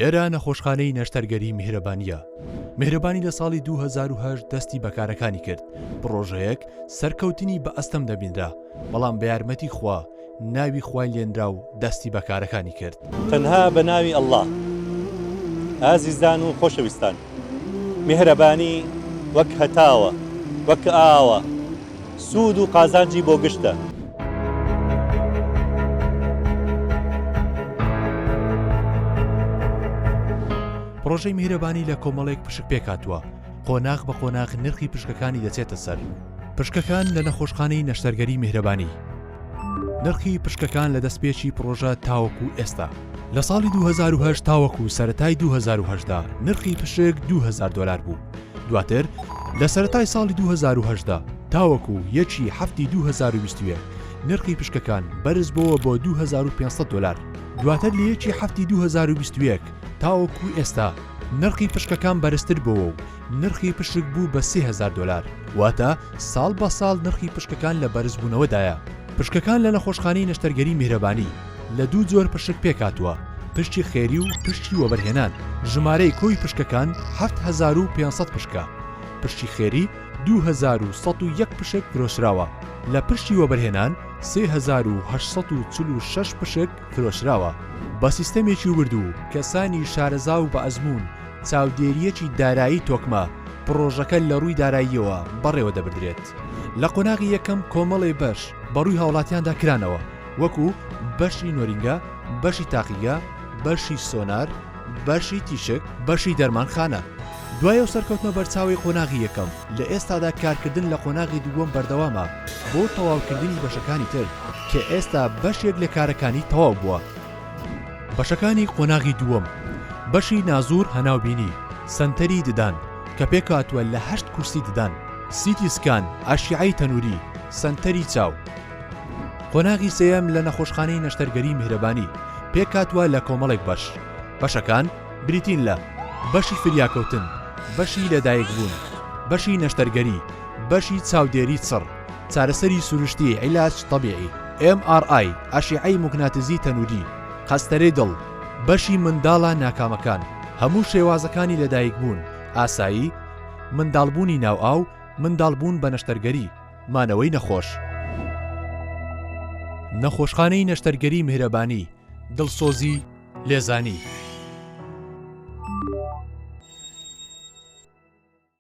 ئێرە نەخۆشخانەی نەشتەرگەری میهرەبانییە. میهرەبانی لە ساڵی 2008 دەستی بە کارەکانی کرد، پڕۆژەیەک سەرکەوتنی بە ئەستەم دەبینرا، بەڵام بە یارمەتی خوا ناوی خوای لێنرا و دەستی بە کارەکانی کرد. تەنها بە ناوی اللە. ئازیزان و خۆشەویستان میهرەبانی وەک هەتاوە، وەک ئاوە، سوود و قازانجی بۆ گشتە. پڕۆژەی میهرەبانی لە کۆمەڵێک پشک پێکهاتووە، قۆناغ بە قۆناغ نرخی پشکەکانی دەچێتە سەر. پشکەکان لە نەخۆشخانەی نەشتەرگەری میهرەبانی. نرخی پشکەکان لە دەستپێکی پڕۆژە تاوەکو ئێستا. لە ساڵی 2008 تاوەکو سەرەتای 2018 نرخی پشک 2000 دۆلار بوو. دواتر لە سەرەتای ساڵی 2018 تاوەکو یەکی حەفتی 2021 نرخی پشکەکان بەرز بۆوە بۆ 2500 دۆلار. دواتر لە یەکی حەفتی 2021 تاوەکو ئێستا نرخی پشکەکان بەرزتر بۆوە و نرخی پشک بوو بە 3000 دۆلار. واتە ساڵ بە ساڵ نرخی پشکەکان لە بەرزبوونەوەدایە. پشکەکان لە نەخۆشخانەی نەشتەرگەری میهرەبانی لە دوو جۆر پشک پێکهاتووە، پشکی خێری و پشکی وەبەرهێنان، ژمارەی کۆی پشکەکان 7500 پشکە، پشکی خێری 2101 پشک فرۆشراوە، لە پشکی وەبەرهێنان 3846 پشک فرۆشراوە. بە سیستەمێکی ورد و کەسانی شارەزا و بەئەزموون چاودێرییەکی دارایی تۆکمە، پڕۆژەکە لە ڕووی داراییەوە بەڕێوە دەبردرێت. لە قۆناغی یەکەم کۆمەڵێ بەش بەڕووی هاوڵاتیاندا کرانەوە وەکو، بەشی نۆرینگە، بەشی تاقیگە، بەشی سۆنار، بەشی تیشک، بەشی دەرمانخانە. دوای ئەو سەرکەوتنە بەرچاوەی قۆناغی یەکەم، لە ئێستادا کارکردن لە قۆناغی دووەم بەردەوامە بۆ تەواوکردنی بەشەکانی تر کە ئێستا بەشێک لە کارەکانی تەواو بووە. بەشەکانی قۆناغی دووەم، بەشی نازوور هەناوبینی، سەنتەری ددان، کە پێکهاتووە لە هەشت کورسی ددان، سیتی سکان، ئەشیعەی تەنووری، سەنتەری چاو. قۆناغی سێیەم لە نەخۆشخانەی نەشتەرگەری میهرەبانی پێکهاتووە لە کۆمەڵێک بەش، بەشەکان بریتین لە، بەشی فریاکەوتن، بەشی لەدایکبوون، بەشی نەشتەرگەری، بەشی چاودێری چڕ، چارەسەری سروشتی، علاج طبیعی، MRI، ئەشیعەی موگناتیزی تەنوری، قەستەرەی دڵ، بەشی منداڵە ناکامەکان، هەموو شێوازەکانی لەدایکبوون، ئاسایی، منداڵبوونی ناو ئاو، منداڵبوون بە نەشتەرگەری، مانەوەی نەخۆش. نەخۆشخانەی نەشتەرگەری میهرەبانی، دڵسۆزی، لێزانی.